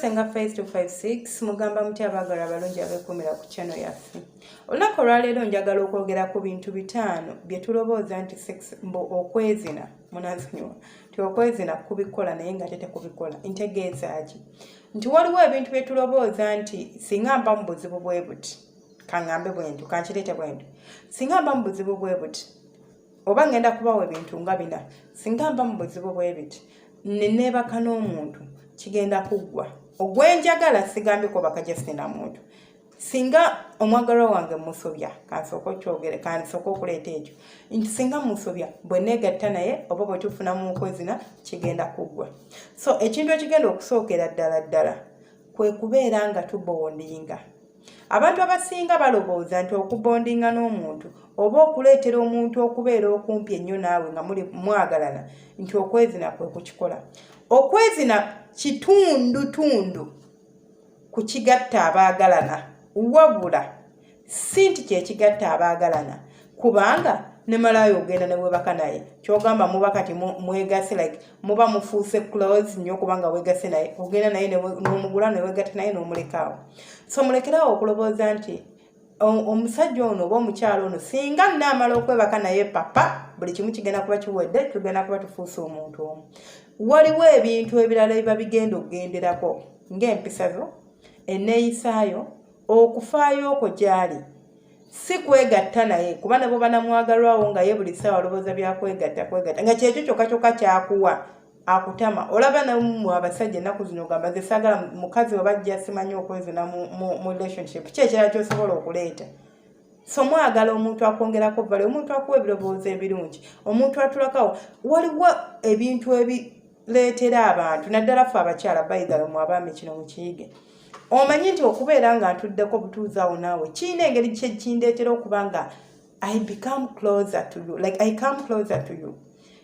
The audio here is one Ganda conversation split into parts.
Senga Face 256. Mugamba mutya abaagala abalungi abeekuumira ku channel yaffe? Olunaku olwaleero njagala okwogera ku bintu bitaano bye tulowooza nti sex, mbu okwezina, munansonyiwa, nti okwezina kubikola naye nga te tekubikola. Ntegeeza ki? Nti waliwo ebintu bye tulowooza nti singa mba mu buzibu bwe buti, kaŋŋambe bwe ntyo, kankireete bwe ntyo, singa mba mu buzibu bwe buti, oba ngenda kubawa ebintu nga bina, singa mba mu buzibu bwe biti neneebaka n'omuntu, kigenda kuggwa. Ogwenjagala, sigambye kubaka just na muntu, singa omwagalwa wange musobya, kansooka okyogere, kansooka okuleeta ekyo nti singa musobya, bwe neegatta naye oba bwe tufuna mu nkwezina, kigenda kuggwa. So ekintu ekigenda okusookera ddala ddala kwe kubeera nga tubondinga. Abantu abasinga balowooza nti okubondinga n'omuntu oba okuleetera omuntu okubeera okumpi ennyo naawe nga muli mwagalana, nti okwezina kwe kukikola. Okwezina kitundutundu ku kigatta abaagalana, wabula si nti kyekigatta abaagalana, kubanga ne malaayo ogenda ne webaka naye, kyogamba muba kati mwegase, like muba mufuuse close nnyo kubanga wegase naye, ogenda naye n'omugula, newegatta naye n'omulekaawo. So mulekerawo okulowooza nti omusajja ono oba omukyalo ono singa nnaamala okwebaka naye, papa, buli kimu kigenda kuba kiwedde, tugenda kuba tufuuse omuntu omu. Waliwo ebintu ebirala ebiba bigenda okugenderako, ng'empisa zo, enneeyisaayo, okufaayo okwo gy'ali, si kwegatta naye, kuba ne bwoba namwagalwawo nga ye buli ssaawa alowooza byakwegatta kwegatta, nga kyekyo kyokka kyokka kyakuwa, akutama. Olaba nammwe abasajja ennaku zino ogamba, "Nze saagala mukazi we bajja simanyi okwezina mu relationship." Ki ekirala kyosobola okuleeta? So mwagala omuntu akwongerako vale, omuntu akuwa ebirowoozo ebirungi, omuntu atulakawo. Waliwo ebintu ebireetera abantu, naddala ffe abakyala, bayigalo mu abaami, kino mukiyige. Omanyi nti okubeera nga ntuddeko butuuzi awo naawe kirina engeri kyekindeetera okuba nga I become closer to you, like I come closer to you.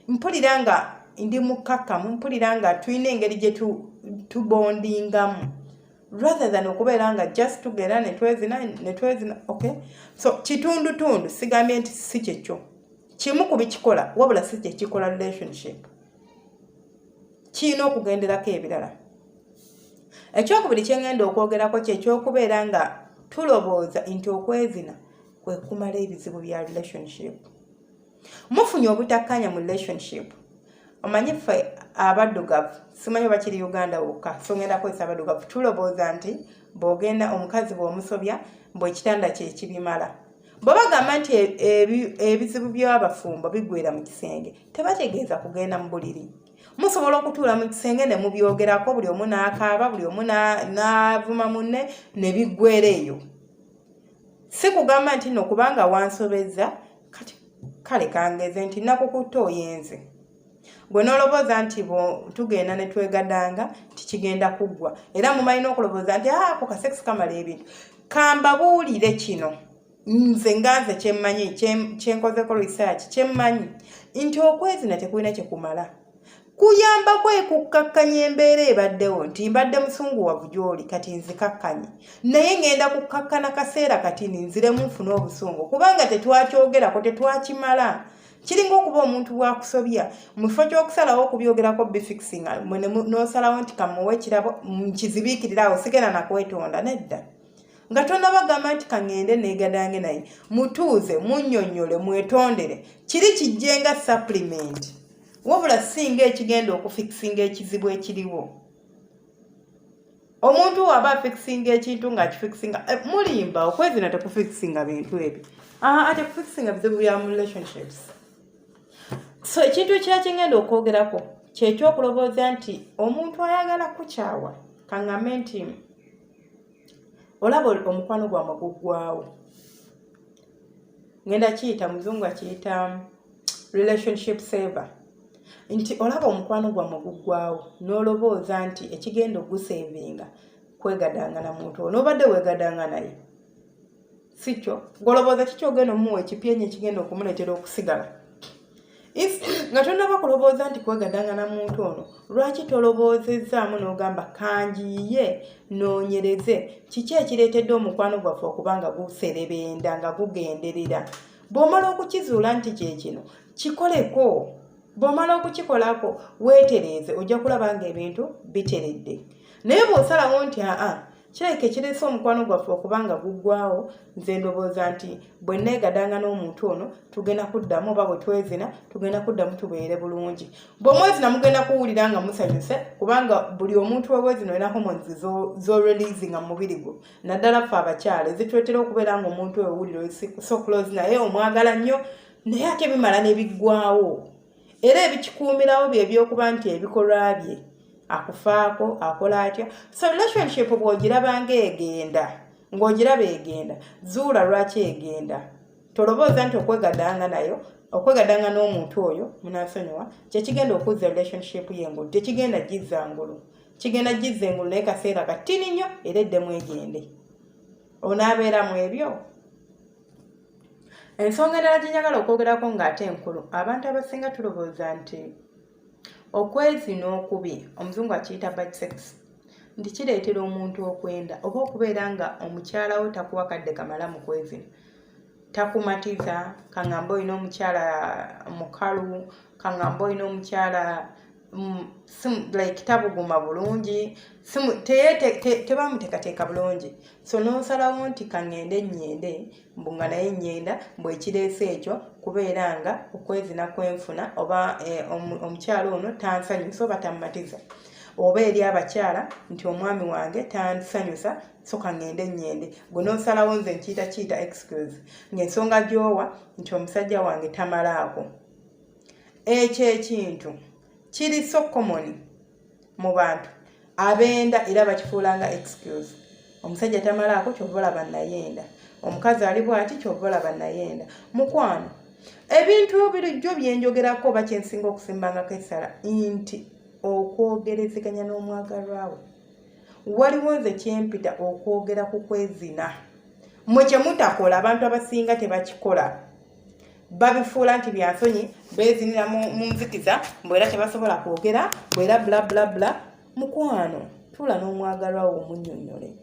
Mpulira nga ndi mukkakkamu, mpulira nga tulina engeri gye tubondingamu rather than okubeera nga just tugenda netwezina netwezina. Okay, so kitundutundu, sigambye nti si kyekyo kimu ku bikikola, wabula si kyekikola relationship. Kirina okugenderako ebirala. Ekyokubiri kyengenda okwogerako kyekyokubeera nga tulowooza nti okwezina kwe kumala ebizibu bya relationship. Mufunye obutakkanya mu relationship. Omanyi ffe abaddugavu, simanyi oba kiri Uganda wokka, so ngenda kukozesa abaddugavu, tulowooza nti bw'ogenda omukazi bw'omusobya, bw'ekitanda kyekibimala. Bwe bagamba nti ebizibu by'abafumbo biggwera mu kisenge, tebategeeza kugenda mu buliri. Musobola okutuula mu kisenge ne mubyogerako, buli omu n'akaaba, buli omu n'avuma munne, ne biggwera eyo. Si kugamba nti nno kubanga wansobezza, kati kale kangeze nti nakukutta oyenze, gwe n'olowooza nti tugenda ne twegadanga tikigenda kuggwa. Era mumalina okulowooza nti ako ah, ka sex kamala ebintu. Kambabuulire kino, nze nga nze kyemmanyi, kyenkozeko research, kyemmanyi nti okwezina tekulina kyekumala. Kuyambako ekukkakkanya embeera ebaddewo, nti mbadde musunguwavu gy'oli, kati nzikakkanye, naye ŋŋenda kukkakkana kaseera kati nziremu nfune obusungu, kubanga tetwakyogerako, tetwakimala. Kiringa okuba omuntu bwakusobya, mu kifo ky'okusalawo okubyogerako, bifixinga, n'osalawo nti kamuwe ekirabo nkizibiikirira awo, sigenda nakwetonda. Nedda, nga tonabagamba nti kaŋŋende neegadange naye, mutuuze, munnyonnyole, mwetondere. Kiri kijje nga supplement, wabula singa ekigenda okufixinga ekizibu ekiriwo. Omuntu waba afixinga ekintu ng'akifixinga, mulimba. Okwezina tekufixinga bintu ebyo, tekufixinga bizibu bya mu relationships. So ekintu ekira kyengenda okwogerako kyekyokulowooza nti omuntu ayagala kukyawa. Kaŋŋambe nti olaba omukwano gwammwe guggwawo, ngenda kiyita, muzungu akiyita relationship saver, nti olaba omukwano gwammwe guggwawo, n'olowooza nti ekigenda ogusevinga kwegadanga na muntu ono obadde weegadanga naye. Si kyo. Golowooza kikyogenda omuwa ekipya enyo ekigenda okumuleetera okusigala nga tonaba kulowooza nti kwegadanga na muntu ono. Lwaki tolowoozezzaamu n'ogamba, "Kanjiiye noonyereze kiki ekireetedde omukwano gwaffe okuba nga guserebenda, nga gugenderera?" Bw'omala okukizuula nti kyekino, kikoleko. Bw'omala okukikolako, weetereeze, ojja kulaba ng'ebintu biteredde. Naye bw'osalawo nti aa, kirabika ekireese omukwano gwaffe okuba nga guggwawo, nze ndowooza nti bwe neegadanga n'omuntu ono tugenda kuddamu, oba bwe twezina tugenda kuddamu tubeere bulungi. Bw'omwezina mugenda kuwulira nga musanyuse, kubanga buli omuntu wewezina olina hormones z'oreleasinga mu mubiri gwo, naddala ffe abakyala ezituleetera okubeera nga omuntu oyo owulira so close naye, omwagala nnyo, naye ate bimala ne biggwawo. Era ebikikuumirawo bye byokuba nti ebikolwa bye akufaako, akola atya. So relationship bw'ogiraba ng'egenda, ng'ogiraba egenda, zuula lwaki egenda. Tolowooza nti okwegadanga nayo, okwegadanga n'omuntu oyo, munansonyiwa, kyekigenda okuzza relationship y'engulu. Tekigenda gizza ngulu, kigenda gizza engulu naye kaseera katini nnyo, era eddemu egende, onaabeera mu ebyo. Ensonga endala gye njagala okwogerako ng'ate enkulu, abantu abasinga tulowooza nti okwezina okubi, omuzungu akiyita bad sex, nti kireetera omuntu okwenda, oba okubeera nga omukyala wo takuwa kadde kamala mu kwezina, takumatiza. Kaŋŋambe olina omukyala mukalu, kaŋŋambe olina omukyala like tabuguma bulungi, tebamuteekateeka bulungi, so n'osalawo nti kaŋŋende nnyende, mbu nga naye nnyenda, mbu ekireese ekyo kubeera nga okwezina kwenfuna oba omukyala ono tansanyusa oba tammatiza, oba eri abakyala nti omwami wange tansanyusa, so kaŋŋende nnyende. Gwe n'osalawo, nze nkiyita kiyita excuse, ng'ensonga gy'owa nti omusajja wange tamalaako. Ekyo ekintu kiri so common mu bantu abenda, era bakifuula nga excuse. Omusajja tamalaako, kyova olaba nayenda. Omukazi ali bwati, kyova olaba nayenda. Mukwano, ebintu birijjo byenjogerako oba kyensinga okusimbangako essala nti okwogerezeganya n'omwagalwawe. Waliwo nze kyempita okwogera ku kwezina, mwe kyemutakola. Abantu abasinga tebakikola, babifuula nti byansonyi, beezinira mu nzikiza, mbu era tebasobola kwogera, bwera bla bla bla. Mukwano, tuula n'omwagalwa wo omunnyonnyole.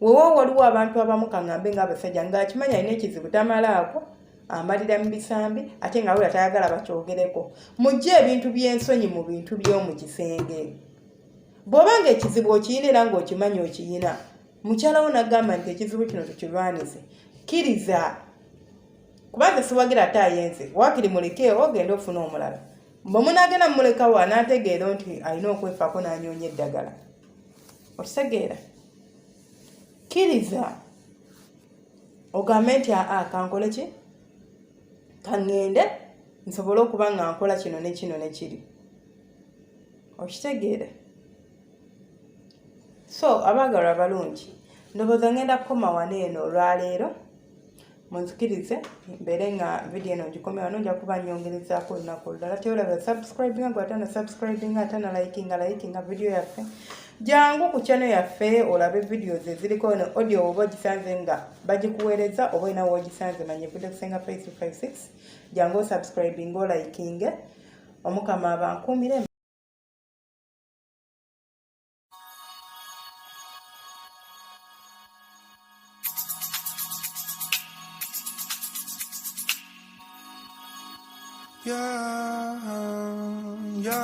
Weewaawo waliwo abantu abamu, kaŋŋambe ng'abasajja, ng'akimanyi alina ekizibu, tamalaako, amalira mu bisambi, ate nga wula tayagala bakyogereko. Mujje ebintu by'ensonyi mu bintu by'omu kisenge. Bw'oba nga ekizibu okiyina era ng'okimanyi okiyina, mukyala wo n'agamba nti ekizibu kino tukirwanise, kkiriza, kubanza siwagira ate ayenze, waakiri mulekeewo ogende ofune omulala. Bwe munaagenda mumulekawo, anaategeera nti alina okwefaako n'anyoonya eddagala. Okitegeera? Kkiriza ogambe nti aa, kankole ki, kaŋŋende nsobole okuba nga nkola kino ne kino ne kiri. Okitegeera? So abaagalwa abalungi, ndowooza ngenda kukoma wano eno olwaleero. Munzikirize mbeere nga vidiyo eno ngikome wano, nja kuba nyongerezaako olunaku olulala. Tewerabira subscribinga gwe atana subscribinga, atana likinga, likinga vidiyo yaffe. Jangu ku channel yaffe olabe videos eziriko eno audio, oba ogisanze nga bagikuweereza, oba olina woogisanze, manye vudde kusenga face 256. Jangu osubscribinga, olikinge. Omukama abankuumire. Yeah, yeah.